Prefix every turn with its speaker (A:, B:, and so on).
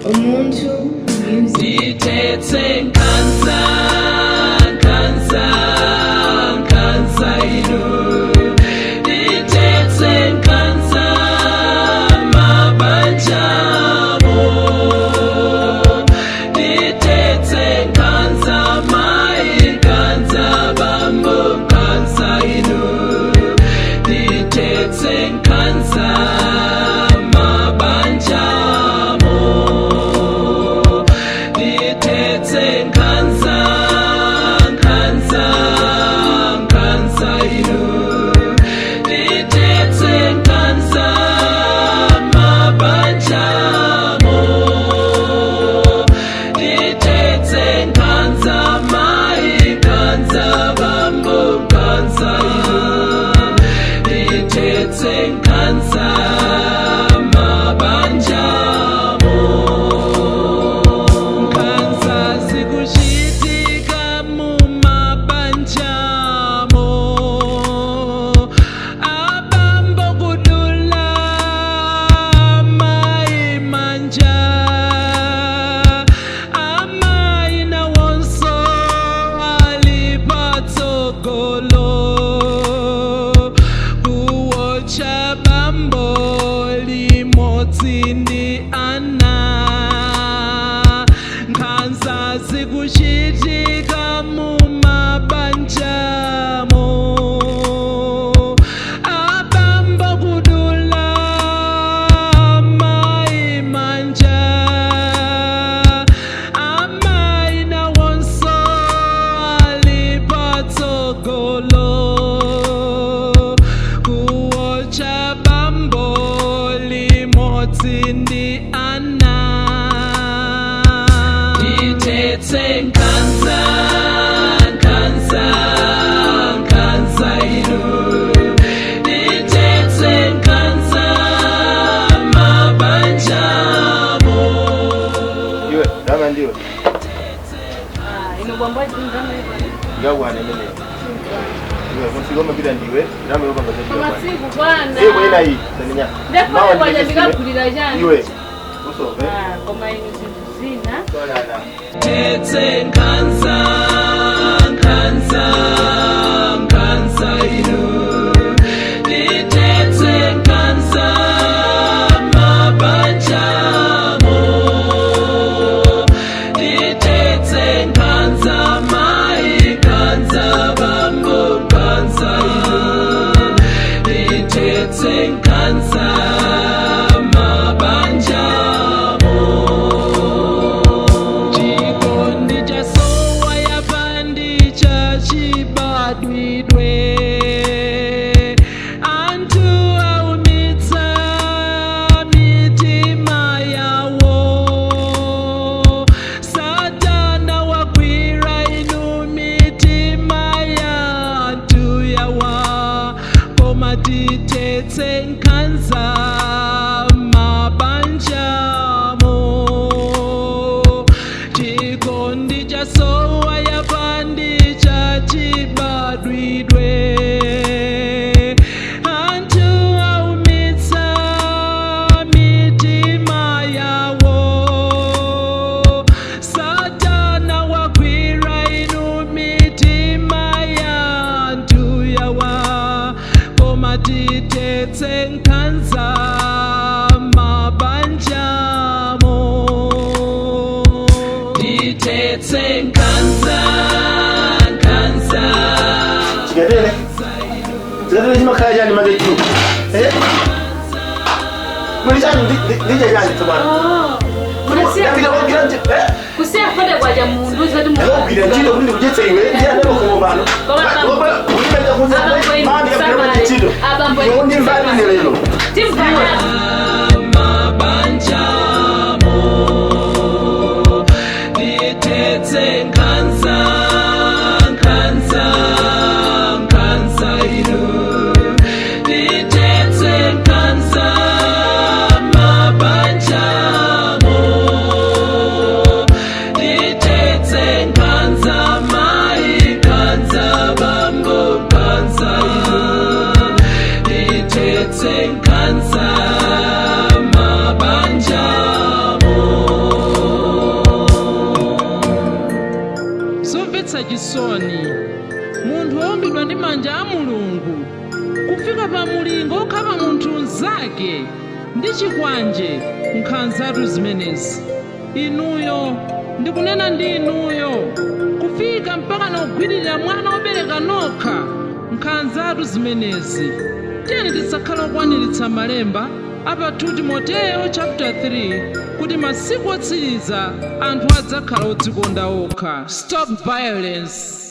A: Umunthu Music.
B: Ndithetse nkhanza, nkhanza, nkhanza inu. Ndithetse nkhanza mabanjamo. Ndithetse nkhanza mai, nkhanza bambo, nkhanza inu. Ndithetse nkhanza mabanjamo. Ndithetse nkhanza, nkhanza, nkhanza inu. Ndithetse nkhanza mabanjamo. Ndithetse nkhanza mai, nkhanza bambo, nkhanza inu. Ndithetse nkhanza mabanjamo. Nkhanza zikuchitika mumabanjamo. Abambo kudula mai manja, amayi nawonso ali patsogolo kuwotcha bambo limodzi ndi ana. Nkhanza zikuchitika mumabanjamo. Abambo kudula mai manja, amayi nawonso ali patsogolo kuwotcha bambo limodzi ndi ana. Ndithetse nkhanza, nkhanza, nkhanza inu. Ndithetse nkhanza mabanjamo.
C: Iwe, ndama ndiwe.
D: Ino bwambwa ndama.
C: Ngakwana imeneyo. Iwe, musiko mapita ndiwe, ndama yopanga zedi.
D: Masiku bwana.
C: Iwe ina iyi, saninya.
D: Ndefane kwaja ndikagulira chani?
C: Iwe. Usove.
D: Ah, koma ino zinthu zina.
C: Sonana.
B: Ndithetse nkhanza, nkhanza, nkhanza inu. Ndithetse nkhanza mabanjamo. Ndithetse nkhanza mai, nkhanza bambo, nkhanza inu. Ndithetse nkhanza mabanjamo. Chikondi chasowa yapandi chachibadwidwe. Anthu aumitsa mitima yawo. Satana wagwira inu mitima ya anthu yawa. Koma tithetse nkhanza mabanjamo. Chikondi chasowa yapandi chachibadwidwe. Anthu aumitsa mitima yawo. Satana wagwira inu mitima ya anthu yawa. Koma tithetse nkhanza mabanjamo. Ndithetse nkhanza, nkhanza.
C: Chikatere. Chikatere chimakhala chani make chu? Eh? Muli chani ndije chani tsopano?
D: Kusiya.
C: Ndapita kugwira ntchito. Eh?
D: Kusiya fode kwaja mundu zoti.
C: Ndakugwira ntchito kuti ndikudyetse iwe, ndiye anabakhomo pano.
D: Koma
C: Ulipenda
D: Abambo inu
C: mani yakugwira ntchito.
D: Abambo inu
C: Iwe ndimvani ine lero.
D: Timvana.
B: Mabanjamo. Ndithetse nkhanza, nkhanza, nkhanza inu. Ndithetse nkhanza mabanjamo. Ndithetse nkhanza mai, nkhanza bambo, nkhanza inu. Ndithetse nkhanza. chisoni. Munthu woumbidwa ndi manja a Mulungu kufika pa mulingo okhapa munthu mnzake ndi chikwanje, nkhanzatu zimenezi. Inuyo, ndikunena ndi inuyo, kufika mpaka nogwirira mwana wobereka nokha, nkhanzatu zimenezi. Tiyeni tisakhale okwaniritsa malemba apa 2 Timoteyo chapter 3 kuti masiku otsiriza anthu adzakhala odzikonda okha. Stop violence.